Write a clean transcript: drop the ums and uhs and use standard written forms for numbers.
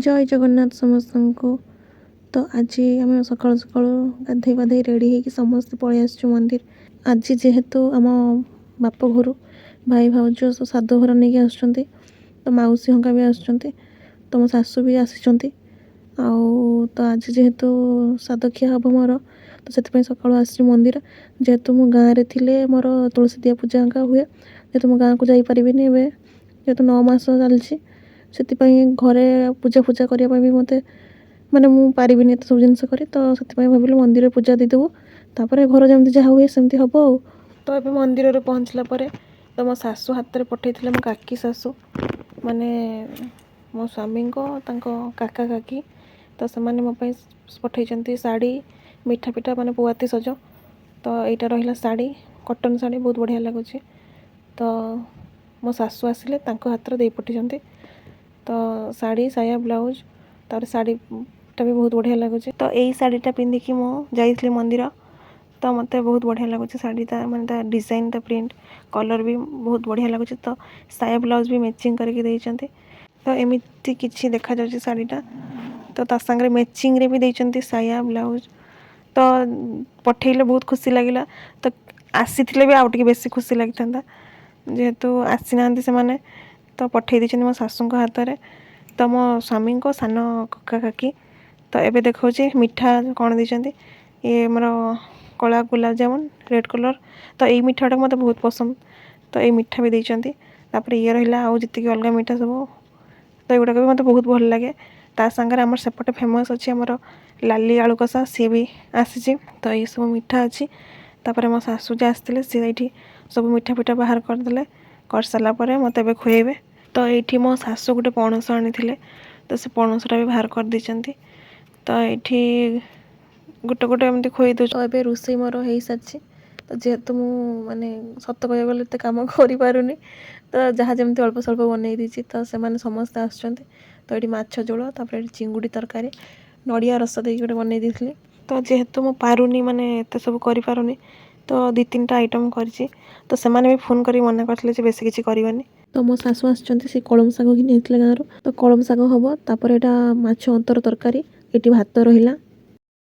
ଜୟ ଜଗନ୍ନାଥ ସମସ୍ତଙ୍କୁ। ତ ଆଜି ଆମେ ସକାଳୁ ସକାଳୁ ଗାଧେଇ ପାଧେଇ ରେଡ଼ି ହେଇକି ସମସ୍ତେ ପଳେଇ ଆସିଛୁ ମନ୍ଦିର। ଆଜି ଯେହେତୁ ଆମ ବାପ ଘରୁ ଭାଇ ଭାଉଜ ସବୁ ସାଦ ଭାର ନେଇକି ଆସୁଛନ୍ତି, ତ ମାଉସୀ ହଙ୍କା ବି ଆସୁଛନ୍ତି, ତ ମୋ ଶାଶୁ ବି ଆସିଛନ୍ତି। ଆଉ ତ ଆଜି ଯେହେତୁ ସାଦ ଖିଆ ହେବ ମୋର, ତ ସେଥିପାଇଁ ସକାଳୁ ଆସିଛି ମନ୍ଦିର। ଯେହେତୁ ମୁଁ ଗାଁରେ ଥିଲେ ମୋର ତୁଳସୀ ଦିଆ ପୂଜା ହଙ୍କା ହୁଏ, ଯେହେତୁ ମୁଁ ଗାଁକୁ ଯାଇପାରିବିନି ଏବେ, ଯେହେତୁ 9 ମାସ ଚାଲିଛି, ସେଥିପାଇଁ ଘରେ ପୂଜା ଫୂଜା କରିବା ପାଇଁ ବି ମୋତେ ମାନେ ମୁଁ ପାରିବିନି ଏତେ ସବୁ ଜିନିଷ କରି। ତ ସେଥିପାଇଁ ଭାବିଲି ମନ୍ଦିରରେ ପୂଜା ଦେଇଦେବୁ, ତାପରେ ଘର ଯେମିତି ଯାହା ହୁଏ ସେମିତି ହେବ। ଆଉ ତ ଏବେ ମନ୍ଦିରରେ ପହଞ୍ଚିଲା ପରେ ତ ମୋ ଶାଶୁ ହାତରେ ପଠେଇଥିଲେ, ମୋ କାକି ଶାଶୁ ମାନେ ମୋ ସ୍ୱାମୀଙ୍କ ତାଙ୍କ କାକା କାକି, ତ ସେମାନେ ମୋ ପାଇଁ ପଠେଇଛନ୍ତି ଶାଢ଼ୀ, ମିଠା ପିଠା, ମାନେ ପୁଆତି ସଜ। ତ ଏଇଟା ରହିଲା ଶାଢ଼ୀ, କଟନ୍ ଶାଢ଼ୀ, ବହୁତ ବଢ଼ିଆ ଲାଗୁଛି। ତ ମୋ ଶାଶୁ ଆସିଲେ ତାଙ୍କ ହାତରେ ଦେଇ ପଠେଇଛନ୍ତି। ତ ଶାଢ଼ୀ, ସାୟା, ବ୍ଲାଉଜ୍, ତାପରେ ଶାଢ଼ୀଟା ବି ବହୁତ ବଢ଼ିଆ ଲାଗୁଛି। ତ ଏଇ ଶାଢ଼ୀଟା ପିନ୍ଧିକି ମୁଁ ଯାଇଥିଲି ମନ୍ଦିର। ତ ମୋତେ ବହୁତ ବଢ଼ିଆ ଲାଗୁଛି ଶାଢ଼ୀଟା, ମାନେ ତା ଡିଜାଇନ୍, ତା ପ୍ରିଣ୍ଟ, କଲର୍ ବି ବହୁତ ବଢ଼ିଆ ଲାଗୁଛି। ତ ସାୟା ବ୍ଲାଉଜ୍ ବି ମ୍ୟାଚିଂ କରିକି ଦେଇଛନ୍ତି। ତ ଏମିତି କିଛି ଦେଖାଯାଉଛି ଶାଢ଼ୀଟା। ତ ତା ସାଙ୍ଗରେ ମ୍ୟାଚିଂରେ ବି ଦେଇଛନ୍ତି ସାୟା ବ୍ଲାଉଜ୍। ତ ପଠେଇଲେ ବହୁତ ଖୁସି ଲାଗିଲା। ତ ଆସିଥିଲେ ବି ଆଉ ଟିକେ ବେଶୀ ଖୁସି ଲାଗିଥାନ୍ତା। ଯେହେତୁ ଆସିନାହାନ୍ତି ସେମାନେ, ତ ପଠେଇ ଦେଇଛନ୍ତି ମୋ ଶାଶୁଙ୍କ ହାତରେ, ତ ମୋ ସ୍ୱାମୀଙ୍କ ସାନ କକା କାକି। ତ ଏବେ ଦେଖାଉଛି ମିଠା କ'ଣ ଦେଇଛନ୍ତି। ଇଏ ଆମର କଳା ଗୁଲାବଜାମୁନ, ରେଡ଼୍ କଲର୍। ତ ଏଇ ମିଠାଟା ମୋତେ ବହୁତ ପସନ୍ଦ, ତ ଏଇ ମିଠା ବି ଦେଇଛନ୍ତି। ତାପରେ ଇଏ ରହିଲା ଆଉ ଯେତିକି ଅଲଗା ମିଠା ସବୁ, ତ ଏଗୁଡ଼ାକ ବି ମୋତେ ବହୁତ ଭଲ ଲାଗେ। ତା ସାଙ୍ଗରେ ଆମର ସେପଟେ ଫେମସ୍ ଅଛି ଆମର ଲାଲି ଆଳୁ କଷା, ସିଏ ବି ଆସିଛି। ତ ଏଇସବୁ ମିଠା ଅଛି। ତାପରେ ମୋ ଶାଶୁ ଯେ ଆସିଥିଲେ, ସିଏ ଏଇଠି ସବୁ ମିଠା ଫିଠା ବାହାର କରିଦେଲେ। କରିସାରିଲା ପରେ ମୋତେ ଏବେ ଖୁଆଇବେ। ତ ଏଇଠି ମୋ ଶାଶୁ ଗୋଟେ ପଣସ ଆଣିଥିଲେ, ତ ସେ ପଣସଟା ବି ବାହାର କରିଦେଇଛନ୍ତି। ତ ଏଇଠି ଗୋଟେ ଗୋଟେ ଏମିତି ଖୁଆଇ ଦେଉଛି। ଏବେ ରୋଷେଇ ମୋର ହେଇସାରିଛି। ତ ଯେହେତୁ ମୁଁ ମାନେ ସତ କହିବାକୁ ଗଲେ ଏତେ କାମ କରିପାରୁନି, ତ ଯାହା ଯେମିତି ଅଳ୍ପ ସ୍ୱଳ୍ପ ବନେଇ ଦେଇଛି। ତ ସେମାନେ ସମସ୍ତେ ଆସୁଛନ୍ତି। ତ ଏଇଠି ମାଛ ଝୋଳ, ତାପରେ ଏଠି ଚିଙ୍ଗୁଡ଼ି ତରକାରୀ, ନଡ଼ିଆ ରସ ଦେଇକି ଗୋଟେ ବନେଇ ଦେଇଥିଲି। ତ ଯେହେତୁ ମୁଁ ପାରୁନି, ମାନେ ଏତେ ସବୁ କରିପାରୁନି, ତ 2 3ଟା ଆଇଟମ୍ କରିଛି। ତ ସେମାନେ ବି ଫୋନ୍ କରିକି ମନା କରିଥିଲେ ଯେ ବେଶୀ କିଛି କରିବନି। ତ ମୋ ଶାଶୁ ଆସିଛନ୍ତି, ସେ କଳମ ଶାଗ ଘିନି ଆସିଥିଲେ ଗାଁରୁ, ତ କଳମ ଶାଗ ହେବ। ତାପରେ ଏଇଟା ମାଛ ଅନ୍ତର ତରକାରୀ, ଏଠି ଭାତ ରହିଲା।